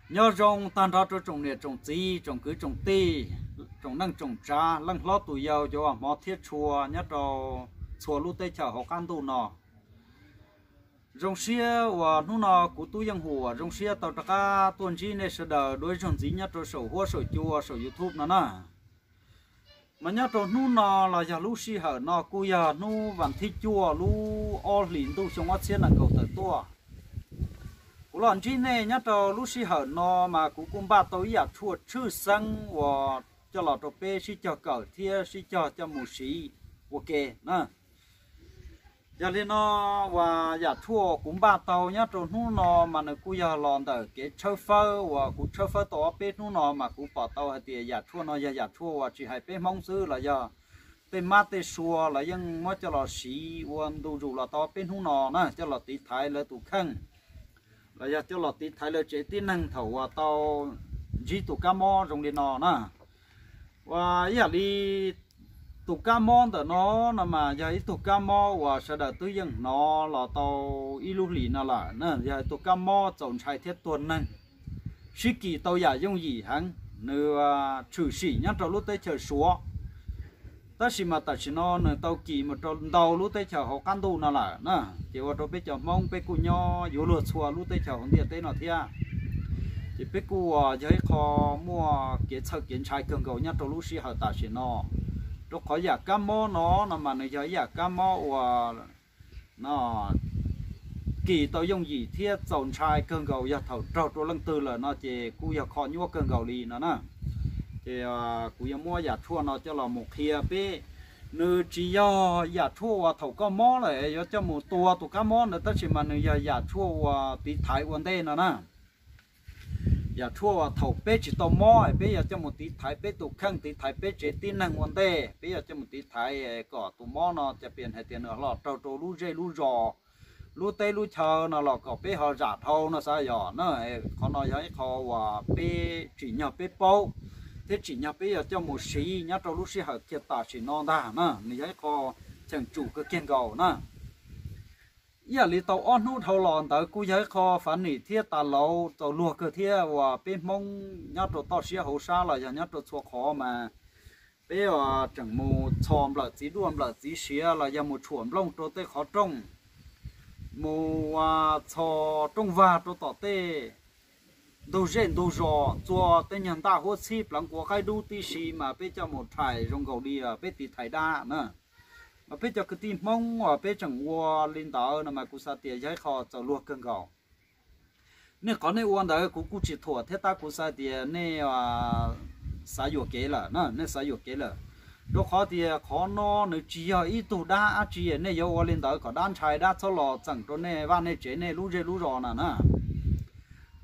Nyob zoo tag nrho rau tsoom niam tsoom txiv, tsoom kwv tsoom tij, tsoom neej tsoom tsav, leej hlob tus yau, cov uas hmov thiab tshua nyob rau txhua lub teb chaws hauv qab ntuj no. Zoo siab uas hnub no kuv Tub Yeej Huam zoo siab tau rov qab tuaj ntsib nej sawv daws dua ib zaug ntxiv nyob rau saum huab saum cua saum YouTube no na. Mas nyob rau hnub no los yog lub sij hawm no kuj yog hnub vas thib cuaj lub ob hlis ntuj xyoo ob txhiab nees nkaum tawm tuaj. Kuv los ntsib nej nyob rau lub sij hawm no mas kuv kuj npaj tau ib yam tshuaj tshwj xeeb uas coj los rau peb sib cog kawm thiab sib cog coj mus siv ua ke na. Yog li no uas yam tshuaj kuv npaj tau nyob rau hnub no mas nws kuj yog los ntawm kev tshawb fawb uas kuv tshawb fawb tau ob peb hnub no mas kuv pom tau hais tias yam tshuaj no yog yam tshuaj uas tsis hais peb Hmoob xwb los yog tej mab tej sua los yeej muab coj los siv ua ntu zus los tau ob peb hnub no na, coj los tiv thaiv lawv tus kheej los yog coj los tiv thaiv lawv tsev tib neeg thaum uas tau ntsib tus kab mob zoo li no na. Uas ib yam li tus kab mob ntawm no no mas yog ib tug kab mob uas sawv daws twb yeej hnov los tau ib lub hlis no lawm na, yog ib tug kab mob txaus ntshai thiab tuag neeg, sib kis tau yam yooj yim heev, nws tshwm sim nyob rau lub teb chaws Suav. Tab sis mas tam sim no nws tau kis mus rau ntau lub teb chaws hauv qab ntuj no lawm na, ces ua rau peb cov Hmoob peb kuj nyob yuav luag txhua lub teb chaws hauv ntiaj teb no thiab. Ces peb kuj uas yog ib qho muaj kev txhawj kev ntshai kawg nkaus nyob rau lub sij hawm tam sim no, rau qhov yam kab mob no no mas nws yog ib yam kab mob uas no kis tau yooj yim thiab txaus ntshai kawg nkaus, yog thaum raug rau leej twg lawm no ces kuj yog kho nyuaj kawg nkaus li no na. Ces kuv yuav muab yam tshuaj no coj los mus qhia peb. Nws tsis yog yam tshuaj uas thaum koj mob lawm yuav coj mus tua tus kab mob ntawd, tab sis mas nws yog yam tshuaj uas tiv thaiv ua ntej no na. Yam tshuaj uas thaum peb tsis tau mob peb yuav coj mus tiv thaiv peb tus kheej, tiv thaiv peb tsev tib neeg ua ntej, peb yuav coj mus tiv thaiv kom tus mob no cas pias hais tias nws los raug rau lub zej lub zos, lub teb lub chaw no los kom peb ho zam dhau no xav yog na. Qhov no yog ib qho uas peb tsim nyog peb paub thiab tsim nyog peb yuav coj mus siv nyob rau lub sij hawm kiag tam sim no ntag na, nws yog ib qho cheem tsum kawg kiag nkaus na. Ib yam li tau ob hnub dhau los ntawd kuj yog ib qho fav nim thiab tas lauv txaus luag kawg thiab uas peb Hmoob nyob rau toj siab hauv sab los yog nyob rau txhua qhov mas peb uas tseem mus txhos nplawm txiv duaj nplawm txiv siav los yog mus tshuam nplooj rau tej qhov rooj, mus txhos rooj vag rau tom tej ntug zej ntug zos, txua tej nyuag ntaj huab txhib pleev quav qaib dub tib si mas peb coj mus rhais zoo nkaus li peb tiv thaiv dab na. Mas peb cov kwv tij Hmoob uas peb tseem ua li ntawd no mas kuv xav tias yog ib qho txaus luag kawg nkaus. Nej qhov nej ua ntawd kuv kuj tsis thuam thiab, tab kuv xav tias nej xav yuam kev lawm na, nej xav yuam kev lawm. Rau qhov tias qhov no nws tsis yog ib tug dab dab tsi nej yuav ua li ntawd kom dab ntshai, dab txhob los txeem rau nej vaj nej tsev nej lub zej lub zos na na.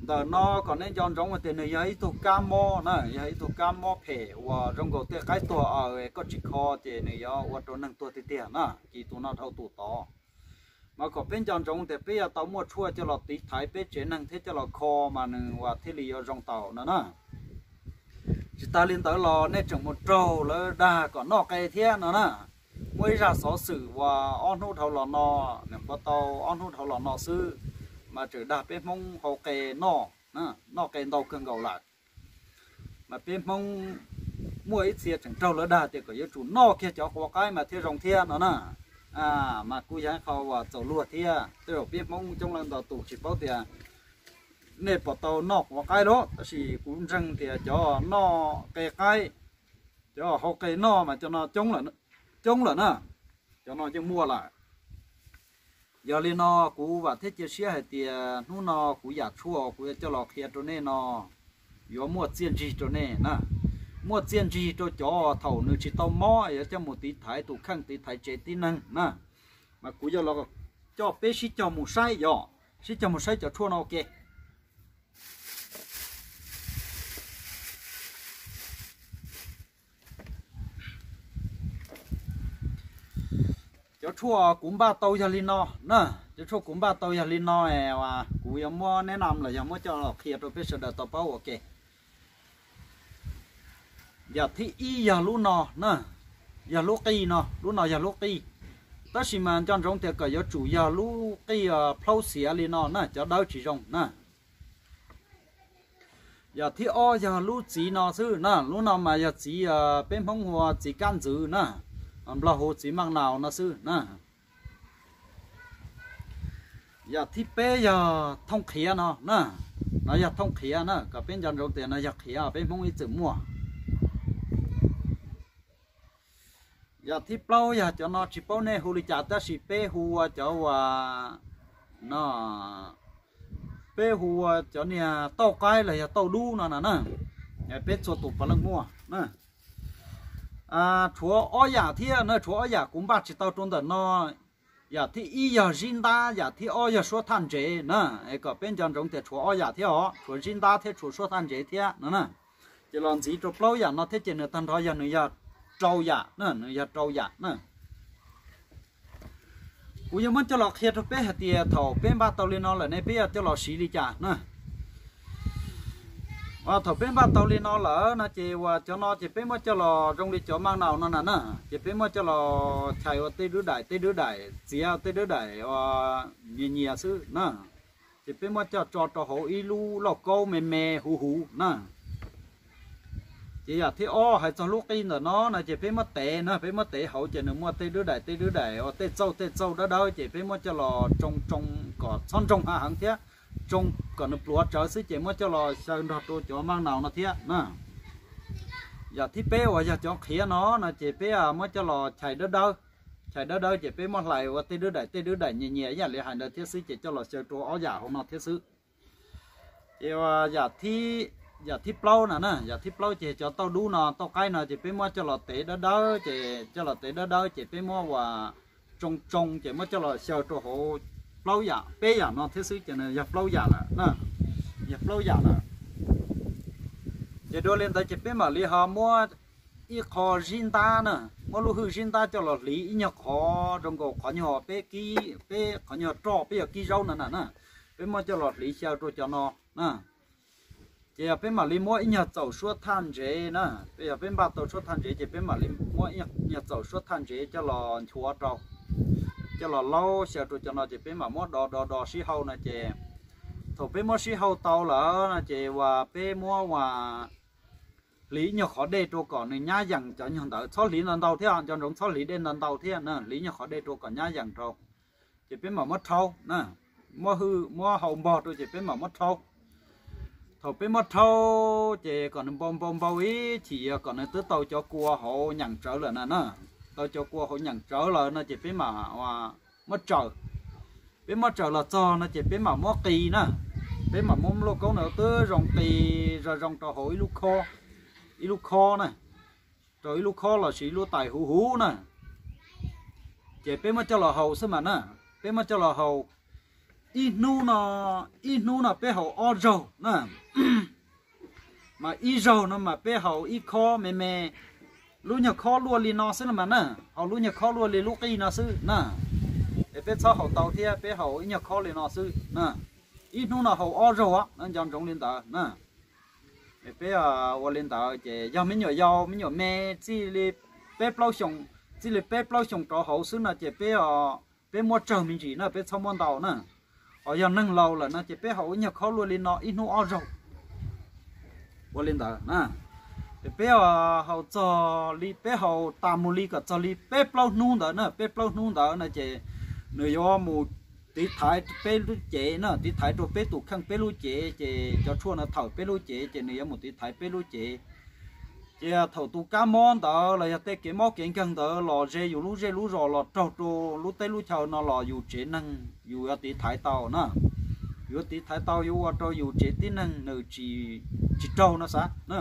Ntawm no kom nej nco ntsoov tias nws yog ib tug kab mob na, yog ib tug kab mob phem uas zoo nkaus tej qaib tuag aws koj tsis kho ces nws yuav ua rau neeg tuag tiag tiag na, kis tus no dhau tus tod. Mas kom peb nco ntsoov tias peb yuav tau muaj tshuaj coj los tiv thaiv peb tsev neeg thiab coj los kho mas nws uas thiaj li yuav zoo tau no na. Tsis tas li ntawd los nej tseem mus raug lawv dag kom noj qe thiab no na. Muaj ib zaj xov xwm uas ob hnub dhau los no, nws puav tau ob hnub dhau los no xwb, mas tseem dag peb Hmoob hau qe noj, noj qe ntau kawg nkaus lawm. Mas peb Hmoob muaj ib txhia tseem raug lawv dag tias kom yuav tsum noj kiag cov quav qaib mas thiaj zoo thiab no na. Mas kuj yog ib qho uas txaus luag thiab, tej zaum peb Hmoob coob leej ntau tus tsis paub tias nej puas tau noj quav qaib los, tab sis kuv ntseeg tias cov noj qe qaib, cov hau qe noj mas cov no coob lawm na, cov no yeej muaj lawm. Yog li no kuv vam thiab cia siab hais tias hnub no kuv yam tshuaj kuv yuav coj los qhia rau nej no yuav muaj txiaj ntsig rau nej na, muaj txiaj ntsig rau cov thaum nws tsis tau mob yuav coj mus tiv thaiv tus kheej tiv thaiv tsev tib neeg na. Mas kuv yuav los coj peb sib cog mus saib, yog sib cog mus saib cov tshuaj no ua ke. Cov tshuaj kuv npaj tau yog li no na, cov tshuaj kuv npaj tau yog li no, kuv yuav muab neb nam los yog muab coj los qhia rau peb sawv daws tau paub ua ke. Yam thib ib yog lub no na, yog lub qij no, lub no yog lub qij. Tab sis mas nco ntsoov tias kom yuav tsum yog lub qij plhaub xiav li no na, cov dawb tsis zoo na. Yam thib ob yog lub txiv no xwb na, lub no mas yog txiv, peb Hmoob hu ua txiv kab ntxwv na, Nplog hu txiv maj naus no xwb na. Yam thib peb yog thooj qhiav no na, no yog thooj qhiav na, kom peb nco ntsoov tias no yog qhiav peb Hmoob ib txwm muaj. Yam thib plaub yog cov no tsis paub nej hu li cas tab sis peb hu ua cov uas no, peb hu ua cov niag tauj qaib los yog tauj dub no na. Peb txhua tus puav leej muaj na. Tshuav ob yam thiab na, tshuav ob yam kuv npaj tsis tau rau ntawm no. Yam thib ib yog zib ntab, yam thib ob yog suab thaj ntsev na. Es kom peb nco ntsoov tias tshuav ob yam thiab os, tshuav zib ntab thiab tshuav suab thaj ntsev thiab no na. Ces los ntxiv rau plaub yam no thiab ces nws tag nrho yog nws yog rau yam na, nws yog rau yam na. Kuv yuav muab coj los qhia rau peb hais tias thaum peb npaj tau li no lawm ne peb yuav coj los siv li cas na. Thaum peb npaj tau li no lawm no ces uas cov no ces peb muab coj los zoo li cov maj naus no na na, ces peb muab coj los chais ua tej dwb daim tej dwb daim, txiav tej dwb daim uas nyias nyias xwb na. Ces peb muab coj tso rau hauv ib lub lauj kaub me me huv huv na. Ces yam thib ob hais txog lub qij ntawm no no ces peb muab tev na, peb muab tev hauv ces nws muaj tej dwb daim tej dwb daim uas tej txauj tej txauj dawb dawb ces peb muab coj los tsoo tsoo kom txhob ntsoog hav heev thiab, tsoo kom nws pluav tsawv xwb ces muab coj los xyaw nrog rau cov maj naus no thiab na. Yam thib peb uas yog cov qhiav no no ces peb muab coj los chais dawb dawb, chais dawb dawb ces peb muab hlais ua tej dwb daim tej dwb daim nyias nyias ib yam li hais ntawd thiab xwb ces coj los xyaw rau ob yam hauv no thiab xwb. Ces yam thib plaub na na, yam thib plaub ces cov tauj dub no tauj qaib no ces peb muab coj los tev dawb dawb ces coj los tev dawb dawb ces peb muab uas tsoo tsoo ces muab coj los xyaw rau hauv plaub yam peb yam no thiab xwb ces nws yog plaub yam lawm na, yog plaub yam lawm. Ces dua li ntawd ces peb mam li ho muab ib qho zib ntab na, muab lub hwj zib ntab coj los hliv ib nyuag qhov zoo nkaus qhov nyuag peb kib peb qhov nyuag roj peb yog kib zaub no na na, peb muab coj los hliv xyaw rau cov no na. Ces yog peb mam li muab ib nyuag txaus suab thaj ntsev na, yog peb npaj tau suab thaj ntsev ces peb mam li muab ib nyuag txaus suab thaj ntsev coj los nchuav rau, coj los laub xyaw rau cov no ces peb mam muab do do do sib hau no ces thaum peb muab sib hau tau lawm no ces uas peb muab uas hliv ib nyuag qhov dej rau kom nws nyab yees cov nyuag ntawd, txhob hliv ntau ntau thiab, nco ntsoov txhob hliv dej ntau ntau thiab na, hliv nyuag qhov dej rau kom nyab yees rau. Ces peb mam muab rhaub na, muab hwj muab hau npog rau ces peb mam muab rhaub. Thaum peb muab rhaub ces kom nws npau npau npau ib chim yog kom nws twb tau cov kua hauv nyeem tsawv lawm na na, tau cov kua hauv nyeem tsawv lawm no ces peb mam muab tsaws. Peb muab tsaws los txog no ces peb mam muab qis na, peb mam muab lub lauj kaub no twb zoo qis zoo zoo rau hauv ib lub khob, ib lub khob na, rau ib lub khob los sis ib lub tais huv huv na. Ces peb muab coj los haus xwb mas na, peb muab coj los haus ib hnub no, ib hnub no peb haus ob zaug na, mas ib zaug no mas peb haus ib khob me me, lub nyuag khob luaj li no xwb no mas na, haus lub nyuag khob luaj li lub qij no xwb na. Es peb txhob haus ntau thiab, peb haus ib nyuag khob li no xwb na. Ib hnub no haus ob zaug, nco ntsoov li ntawd na. Peb ua li ntawd ces yog me nyuam yaus me nyuam me txij li peb plaub xyoos, txij li peb plaub xyoos rov hauv xwb no ces peb, peb muab tsawg me ntsis na, peb txhob muab ntau na. Ho yog neeg laus lawm no ces peb haus ib nyuag khob luaj li no ib hnub ob zaug. Ua li ntawd na, peb haus txog li peb haus tas mus li kom txog li peb plaub hnub ntawd na, peb plaub hnub ntawd no ces nws yuav mus tiv thaiv peb lub cev na, tiv thaiv rau peb tus kheej peb lub cev ces cov tshuaj no thawm peb lub cev ces nws yuav mus tiv thaiv peb lub cev. Ces thaum tus kab mob ntawd los yog tej kev mob kev nkeeg ntawd los ze yus lub zej lub zos los raug rau lub teb lub chaw no los yus tsev neeg yus yuav tiv thaiv tau na. Yuav tiv thaiv tau yuav ua rau yus tsev tib neeg nws tsis raug no xav na.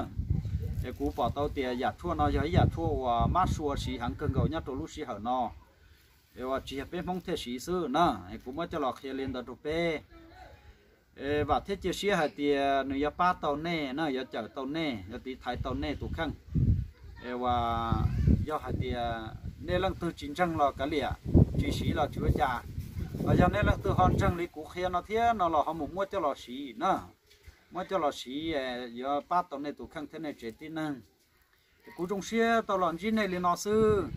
Es kuv pom tau tias yam tshuaj no yog ib yam tshuaj uas mab sua siv heev kawg nkaus nyob rau lub sij hawm no. Es uas tsis yog peb Hmoob thiaj siv xwb na, es kuv muab coj los qhia li ntawd rau peb. Vam thiab cia siab hais tias nws yuav pab tau nej na, yuav cawm tau nej, yuav tiv thaiv tau nej tus kheej. Es uas yog hais tias nej leej twg tsis ntseeg los kav liam, tsis siv los tsis ua cas. Los yog nej leej twg ho ntseeg li kuv qhia no thiab no los ho mus muab coj los siv na. Muab coj los siv yuav pab tau nej tus kheej thiab nej tsev tib neeg. Kuv zoo siab tau los ntsib nej li no xwb.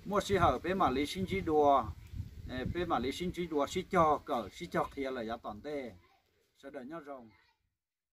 Muaj sij hawm peb mam li sib ntsib dua, peb mam li sib ntsib dua sib cog kawm sib cog qhia lawm yav tom ntej. Sawv daws nyob zoo.